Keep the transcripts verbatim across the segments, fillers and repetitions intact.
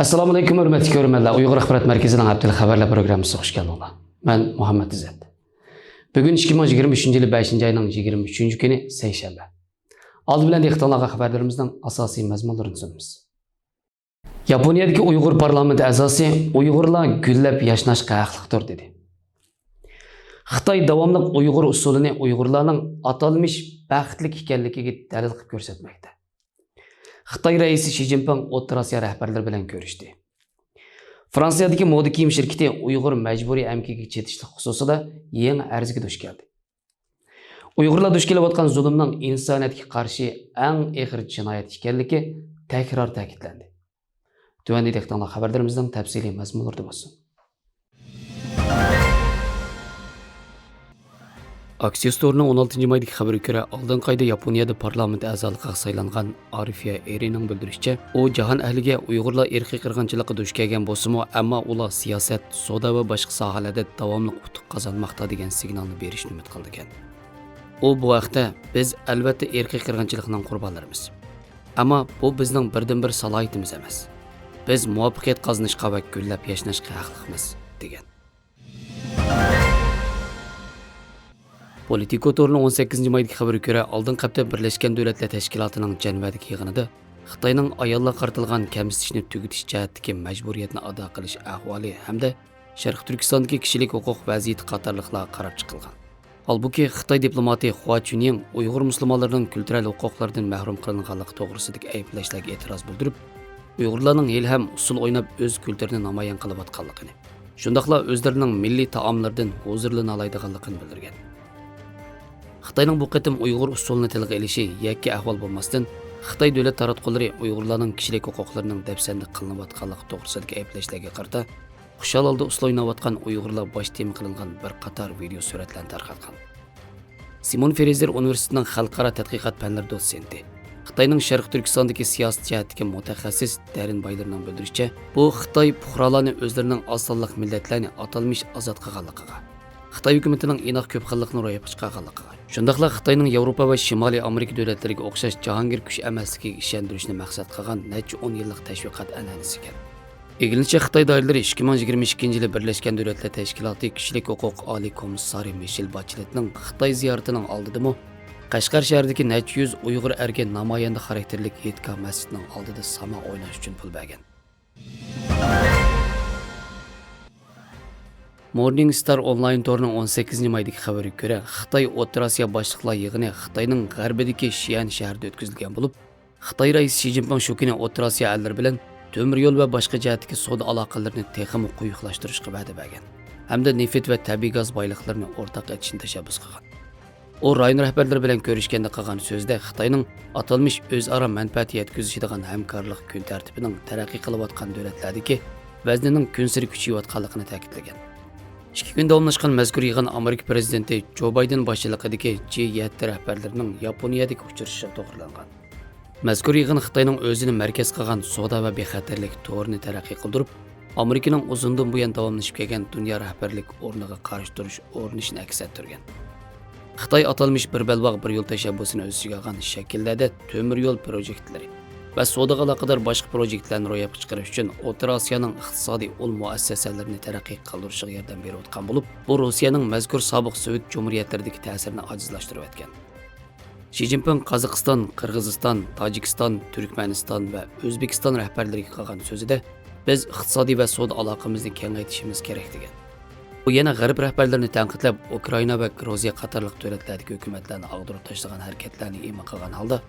ئەسسالامۇئەلەيكۇم، ھۆرمەتلىك كۆرۈرمەنلەر. ئۇيغۇر ئاخبارات مەركىزىنىڭ ھەپتىلىك خەۋەرلەر پروگراممىسىغا خۇش كەلدىڭلار. مەن مۇھەممەت ئىززەت. بۈگۈن ئىككى مىڭ يىگىرمە ئۈچىنچى يىلى بەشىنچى ئاينىڭ يىگىرمە ئۈچىنچى كۈنى، سەيشەنبە. ئالدى بىلەن دىققىتىڭلارغا خەۋەرلىرىمىزنىڭ ئاساسىي مەزمۇنلىرىنى سۇنىمىز. ياپونىيەدىكى ئۇيغۇر پارلامېنت ئەزاسى ئۇيغۇرلار گۈللەپ ياشناشقا ھەقلىقتۇر دېدى. خىتاي داۋاملىق ئۇيغۇر ئۇسسۇلىنى ئۇيغۇرلارنىڭ ئاتالمىش بەختلىك ئىكەنلىكىگە دەلىل قىلىپ كۆرسەتمەكتە. خىتاي رەئىسى شى جىنپىڭ ئوتتۇرا ئاسىيا رەھبەرلىرى بىلەن كۆرۈشتى. فرانسىيەدىكى مودا كىيىم شىركىتى ئۇيغۇر مەجبۇرىي ئەمگىكىگە چېتىشلىق خۇسۇسىدا يېڭى ئەرزگە دۇچ كەلدى. ئۇيغۇرلار دۇچ كېلىۋاتقان زۇلۇمنىڭ ئىنسانىيەتكە قارشى ئەڭ ئېغىر جىنايەت ئىكەنلىكى تەكرار تەكىتلەندى. تۆۋەندە دىققىتىڭلار خەۋەرلىرىمىزنىڭ تەپسىلىي مەزمۇنلىرىدا بولسۇن. ئاكسىيوس تورىنىڭ ئون ئالتىنچى مايدىكى خەۋىرىگە كۆرە، ئالدىنقى ئايدا ياپونىيەدە پارلامېنت ئەزالىقىغا سايلانغان ئارفىيە ئېرىنىڭ بىلدۈرۈشىچە، ئۇ جاھان ئەھلىگە ئۇيغۇرلار ئىرقىي قىرغىنچىلىققا دۇچ كەلگەن بولسىمۇ، ئەمما ئۇلار سىياسەت، سودا ۋە باشقا ساھەلەردە داۋاملىق ئۇتۇق قازانماقتا دېگەن سىگنالنى بېرىشنى ئۈمىد قىلىدىكەن. ئۇ بۇ ھەقتە، بىز ئەلۋەتتە ئىرقىي قىرغىنچىلىقنىڭ قۇربانلىرىمىز. ئەمما بۇ بىزنىڭ بىردىنبىر سالاھىيىتىمىز ئەمەس. بىز مۇۋەپپەقىيەت قازىنىشقا ۋە گۈللەپ ياشناشقا ھەقلىقمىز، دېگەن. پولىتىكو تورىنىڭ ئون سەككىزىنچى مايدىكى خەۋىرىگە كۆرە، ئالدىنقى ھەپتە بىرلەشكەن دۆلەتلەر تەشكىلاتىنىڭ جەنۋەدىكى يىغىنىدا خىتاينىڭ ئاياللارغا قارىتىلغان كەمسىتىشنى تۈگىتىش جەھەتتىكى مەجبۇرىيەتنى ئادا قىلىش ئەھۋالى ھەمدە شەرقىي تۈركىستاندىكى كىشىلىك ھوقۇق ۋەزىيىتى قاتارلىقلارغا قاراپ چىقىلغان. ھالبۇكى، خىتاي دىپلوماتى خۇا چۈنيىڭ ئۇيغۇر مۇسۇلمانلىرىنىڭ كۈلتۈرەل ھوقۇقلىرىدىن مەھرۇم قىلىنغانلىقى توغرىسىدىكى ئەيىبلەشلەرگە ئېتىراز بىلدۈرۈپ، ئۇيغۇرلارنىڭ ھېلىھەم ئۇسسۇل ئويناپ ئۆز كۈلتۈرىنى نامايان قىلىۋاتقانلىقىنى، شۇنداقلا ئۆزلىرىنىڭ مىللىي تائاملىرىدىن ھۇزۇرلىنالايدىغانلىقىنى بىلدۈرگەن. خىتاينىڭ بۇ قېتىم ئۇيغۇر ئۇسسۇلىنى تىلغا ئېلىشى يەككە ئەھۋال بولماستىن، خىتاي دۆلەت تاراتقۇلىرى ئۇيغۇرلارنىڭ كىشىلىك ھوقۇقلىرىنىڭ دەپسەندە قىلىنىۋاتقانلىقى توغرىسىدىكى ئەيىبلەشلەرگە قارىتا، خۇشال ھالدا ئۇسسۇل ئويناۋاتقان ئۇيغۇرلار باش تېما قىلىنغان بىر قاتار ۋىدېئو سۈرەتلەرنى تارقاتقان. سىمون فرېيزېر ئۇنىۋېرسىتېتىنىڭ خەلقئارا تەتقىقات پەنلىرى دوتسېنتى، خىتاينىڭ شەرقىي تۈركىستاندىكى سىياسىي جەھەتتىكى مۇتەخەسسىس دەررېن بايلېرنىڭ بىلدۈرۈشىچە، بۇ خىتاي پۇقرالارنى ئۆزلىرىنىڭ ئاز سانلىق مىللەتلەرنى ئاتالمىش ئازاد قىلغانلىقىغا، خىتاي ھۆكۈمىتىنىڭ ئىناق كۆپ خىللىقنى روياپقا چىقارغانلىقىغا، شۇنداقلا خىتاينىڭ ياۋروپا ۋە شىمالىي ئامېرىكا دۆلەتلىرىگە ئوخشاش جاھانگىر كۈچ ئەمەسلىكىگە ئىشەندۈرۈشنى مەقسەت قىلغان نەچچە ئون يىللىق تەشۋىقات ئەنئەنىسىكەن. ئىگىلىنىشىچە، خىتاي دائىرىلىرى ئىككى مىڭ يىگىرمە ئىككىنچى يىلى بىرلەشكەن دۆلەتلەر تەشكىلاتى كىشىلىك ھوقۇق ئالىي كومىسسارى مىشېل باچېلېتنىڭ خىتاي زىيارىتىنىڭ ئالدىدىمۇ قەشقەر شەھىرىدىكى نەچچە يۈز ئۇيغۇر ئەرگە نامايەندە خاراكتېرلىك ھېيتگاھ مەسچىتىنىڭ ئالدىدا ساما ئويناش ئۈچۈن پۇل بەرگەن. مورنىڭ ستار ئونلاين تورىنىڭ ئون سەككىزىنچى مايدىكى خەۋىرىگە كۆرە، خىتاي ئوتتۇرا ئاسىيا باشلىقلار يىغىنى خىتاينىڭ غەربىدىكى شيەن شەھىرىدە ئۆتكۈزۈلگەن بولۇپ، خىتاي رەئىسى شى جىنپىڭ شۇ كۈنى ئوتتۇرا ئاسىيا ئەللىرى بىلەن تۆمۈر يول ۋە باشقا جەھەتتىكى سودا ئالاقىلىرىنى تېخىمۇ قويۇقلاشتۇرۇشقا ۋەدە بەرگەن ھەمدە نېفىت ۋە تەبىئىي گاز بايلىقلىرىنى ئورتاق ئېچىشنى تەشەببۇس قىلغان. ئۇ رايون رەھبەرلىرى بىلەن كۆرۈشكەندە قىلغان سۆزىدە خىتاينىڭ ئاتالمىش ئۆزئارا مەنپەئەت يەتكۈزۈشىدىغان ھەمكارلىق كۈنتەرتىپىنىڭ تەرەققىي قىلىۋاتقان دۆلەتلەردىكى ۋەزنىنىڭ كۈنسېرى كۈچىيىۋاتقانلىقىنى تەكىتلىگەن. ئىككى كۈن داۋاملاشقان مەزكۇر يىغىن ئامېرىكا پىرېزىدېنتى جو بايدېن باشچىلىقىدىكى جى يەتتە رەھبەرلىرىنىڭ ياپونىيەدىكى ئۇچرىشىشىغا توغرىلانغان. مەزكۇر يىغىن خىتاينىڭ ئۆزىنى مەركەز قىلغان سودا ۋە بىخەتەرلىك تورىنى تەرەققىي قىلدۇرۇپ، ئامېرىكىنىڭ ئۇزۇندىن بۇيان داۋاملىشىپ كەلگەن دۇنيا رەھبەرلىك ئورنىغا قارشى تۇرۇش ئۇرۇنۇشىنى ئەكس ئەتتۈرگەن. خىتاي ئاتالمىش بىر بەلباغ، بىر يول تەشەببۇسىنى ئۆز ئىچىگە ئالغان شەكىللەردە تۆمۈر يول پروژېكتلىرى ۋە سودىغا ئالاقىدار باشقا پروژېكتلەرنى روياپقا چىقىرىش ئۈچۈن ئوتتۇرا ئاسىيانىڭ ئىقتىسادىي ئۇل مۇئەسسەسەلىرىنى تەرەققىي قىلدۇرۇشىغا ياردەم بېرىۋاتقان بولۇپ، بۇ روسىيەنىڭ مەزكۇر سابىق سوۋېت جۇمھۇرىيەتلىرىدىكى تەسىرىنى ئاجىزلاشتۇرۇۋەتكەن. شى جىنپىڭ قازاقىستان، قىرغىزىستان، تاجىكىستان، تۈركمەنىستان ۋە ئۆزبېكىستان رەھبەرلىرىگە قىلغان سۆزىدە، بىز ئىقتىسادىي ۋە سودا ئالاقىمىزنى كېڭەيتىشىمىز كېرەك، دېگەن. ئۇ يەنە غەرب رەھبەرلىرىنى تەنقىدلەپ، ئۇكرائىنا ۋە گرۇزىيە قاتارلىق دۆلەتلەردىكى ھۆكۈمەتلەرنى ئاغدۇرۇپ تاشلىغان ھەرىكەتلەرنى ئىما قىلغان ھالدا،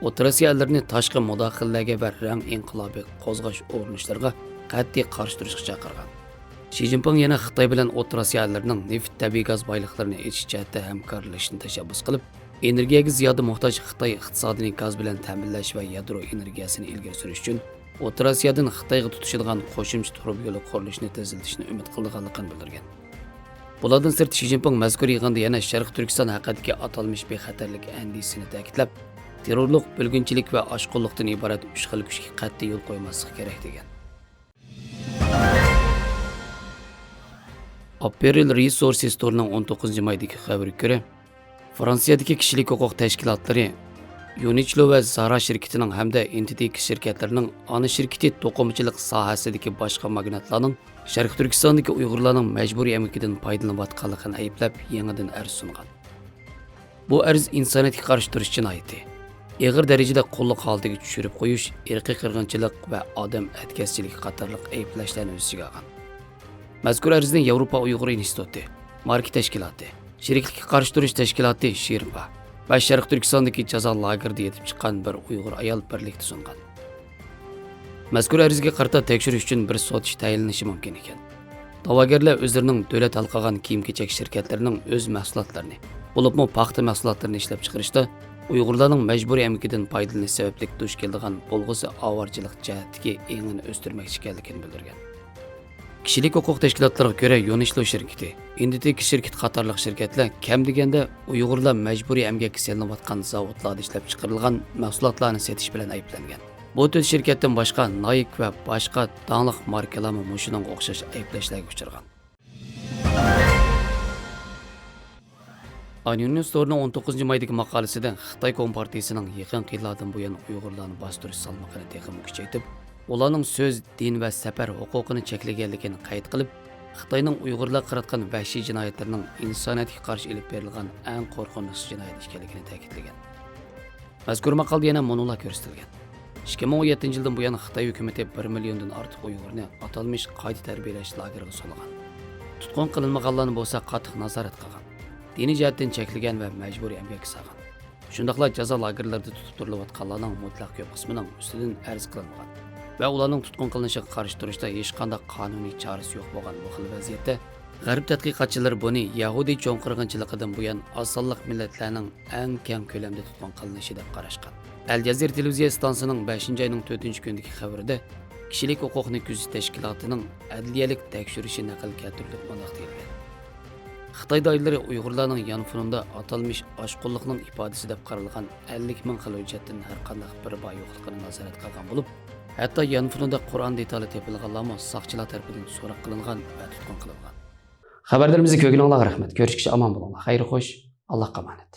ئوتتۇرا ئاسىيا ئەللىرىنى تاشقى مۇداخىلىلەرگە ۋە رەڭ ئىنقىلابى قوزغاش ئۇرۇنۇشلىرىغا قەتئىي قارشى تۇرۇشقا چاقىرغان. شى جىنپىڭ يەنە خىتاي بىلەن ئوتتۇرا ئاسىيا ئەللىرىنىڭ نېفىت، تەبىئىي گاز بايلىقلىرىنى ئېچىش جەھەتتە ھەمكارلىشىشنى تەشەببۇس قىلىپ، ئېنېرگىيەگە زىيادە موھتاج خىتاي ئىقتىسادىنى گاز بىلەن تەمىنلەش ۋە يادرو ئېنېرگىيەسىنى ئىلگىرى سۈرۈش ئۈچۈن ئوتتۇرا ئاسىيادىن خىتايغا تۇتىشىدىغان قوشۇمچە تۇرۇبا يولى قۇرۇلۇشىنى تېزلىتىشنى ئۈمىد قىلىدىغانلىقىنى بىلدۈرگەن. بۇلاردىن سىرت، شى جىنپىڭ مەزكۇر يىغىندا يەنە شەرقىي تۈركىستان ھەققىدىكى ئاتالمىش بىخەتەرلىك ئەندىزىسىنى تەكىتلەپ، تېررورلۇق، بۆلگۈنچىلىك ۋە ئاشقۇنلۇقتىن ئىبارەت ئۈچ خىل كۈچكە قەتئىي يول قويماسلىق كېرەك، دېگەن. ئاپپېرىل رېسورسىس تورىنىڭ ئون توققۇزىنچى مايدىكى خەۋىرىگە كۆرە، فرانسىيەدىكى كىشىلىك ھوقۇق تەشكىلاتلىرى يۇنىچلو ۋە زارا شىركىتىنىڭ ھەمدە ئېنتىتېكس شىركەتلىرىنىڭ ئانا شىركىتى توقۇمىچىلىق ساھەسىدىكى باشقا ماگناتلارنىڭ شەرقىي تۈركىستاندىكى ئۇيغۇرلارنىڭ مەجبۇرىي ئەمگىكىدىن پايدىلىنىۋاتقانلىقىنى ئەيىبلەپ، يېڭىدىن ئەرز سۇنغان. بۇ ئەرز ئىنسانىيەتكە قارشى تۇرۇش جىنايىتى، ئېغىر دەرىجىدە قۇللۇق ھالىتىگە چۈشۈرۈپ قويۇش، ئىرقىي قىرغىنچىلىق ۋە ئادەم ئەتكەسچىلىكى قاتارلىق ئەيىبلەشلەرنى ئۆز ئىچىگە ئالغان. مەزكۇر ئەرزنى ياۋروپا ئۇيغۇر ئىنستىتۇتى، ماركا تەشكىلاتى، چىرىكلىككە قارشى تۇرۇش تەشكىلاتى شىرپا ۋە شەرقىي تۈركىستاندىكى جازا لاگېرىدا يېتىپ چىققان بىر ئۇيغۇر ئايال بىرلىكتە سۇنغان. مەزكۇر ئەرزگە قارىتا تەكشۈرۈش ئۈچۈن بىر سوت تەيىنلىنىشى مۇمكىن ئىكەن. دەۋاگەرلەر ئۆزلىرىنىڭ دۆلەت ھالقىغان كىيىم-كېچەك شىركەتلىرىنىڭ ئۆز مەھسۇلاتلىرىنى، بولۇپمۇ پاختا مەھسۇلاتلىرىنى ئىشلەپچىقىرىشتا ئۇيغۇرلارنىڭ مەجبۇرىي ئەمگىكىدىن پايدىلىنىش سەۋەبلىك دۇچ كېلىدىغان بولغۇسى ئاۋارىچىلىق جەھەتتىكى ئېڭىنى ئۆستۈرمەكچى ئىكەنلىكىنى بىلدۈرگەن. كىشىلىك ھوقۇق تەشكىلاتلىرىغا كۆرە، يۇنىچلو شىركىتى، ئېنتىتېكس شىركىتى قاتارلىق شىركەتلەر كەم دېگەندە ئۇيغۇرلار مەجبۇرىي ئەمگەككە سېلىنىۋاتقان زاۋۇتلاردا ئىشلەپچىقىرىلغان مەھسۇلاتلارنى سېتىش بىلەن ئەيىبلەنگەن. بۇ تۆت شىركەتتىن باشقا نايك ۋە باشقا داڭلىق ماركىلارمۇ مۇشۇنىڭغا ئوخشاش ئەيىبلەشلەرگە ئۇچرىغان. ئانونىم ستورنىڭ ئون توققۇزىنچى مايدىكى ماقالىسىدە خىتاي كومپارتىيىسىنىڭ يېقىنقى يىللاردىن بۇيان ئۇيغۇرلارنى باستۇرۇش سالمىقىنى تېخىمۇ كۈچەيتىپ، ئۇلارنىڭ سۆز، دىن ۋە سەپەر ھوقۇقىنى چەكلىگەنلىكىنى قەيت قىلىپ، خىتاينىڭ ئۇيغۇرلارغا قاراتقان ۋەھشىي جىنايەتلىرىنىڭ ئىنسانىيەتكە قارشى ئېلىپ بېرىلغان ئەڭ قورقۇنچلۇق جىنايەت ئىكەنلىكىنى تەكىتلىگەن. مەزكۇر ماقالىدە يەنە مۇنۇلار كۆرسىتىلگەن: ئىككى مىڭ ئون يەتتىنچى يىلدىن بۇيان خىتاي ھۆكۈمىتى بىر مىليوندىن ئارتۇق ئۇيغۇرنى ئاتالمىش قايتا تەربىيەلەش لاگېرىغا سولىغان. تۇتقۇن قىلىنمىغانلارنى بولسا قاتتىق نازارەت قىلغان، دىنىي جەھەتتىن چەكلىگەن ۋە مەجبۇرىي ئەمگەككە سالغان. شۇنداقلا جازا لاگېرلىرىدا تۇتۇپ تۇرۇلۇۋاتقانلارنىڭ مۇتلەق كۆپ قىسمىنىڭ ئۈستىدىن ئەرز قىلىنغان ۋە ئۇلارنىڭ تۇتقۇن قىلىنىشىغا قارشى تۇرۇشتا ھېچقانداق قانۇنىي چارىسى يوق بولغان بۇ خىل ۋەزىيەتتە، غەرب تەتقىقاتچىلىرى بۇنى يەھۇدىي چوڭ قىرغىنچىلىقىدىن بۇيان ئاز سانلىق مىللەتلەرنىڭ ئەڭ كەڭ كۆلەمدە تۇتقۇن قىلىنىشى دەپ قاراشقان. ئەل جەزىرە تېلېۋىزىيە ئىستانسىسىنىڭ بەشىنچى ئاينىڭ تۆتىنچى كۈنىدىكى خەۋىرىدە كىشىلىك ھوقۇقنى كۆزىتىش تەشكىلاتىنىڭ ئەدلىيەلىك تەكشۈرۈشى نەقىل كەلتۈرۈلۈپ مۇنداق دېيىلگەن: خىتاي دائىرىلىرى ئۇيغۇرلارنىڭ يانفونىدا ئاتالمىش ئاشقۇنلۇقنىڭ ئىپادىسى دەپ قارالغان ئەللىك مىڭ خىل ھۆججەتتىن ھەرقانداق بىرى بار يوقلۇقىنى نازارەت قىلغان بولۇپ، ھەتتا يانفونىدا قۇرئان دېتالى تېپىلغانلارمۇ ساقچىلار تەرىپىدىن سوراق قىلىنغان ۋە تۇتقۇن قىلىنغان. خەۋەرلىرىمىزنى كۆرگىنىڭلارغا رەھمەت. كۆرۈشكىچە ئامان بولۇڭلار. خەير خوش. ئاللاھقا ئامانەت.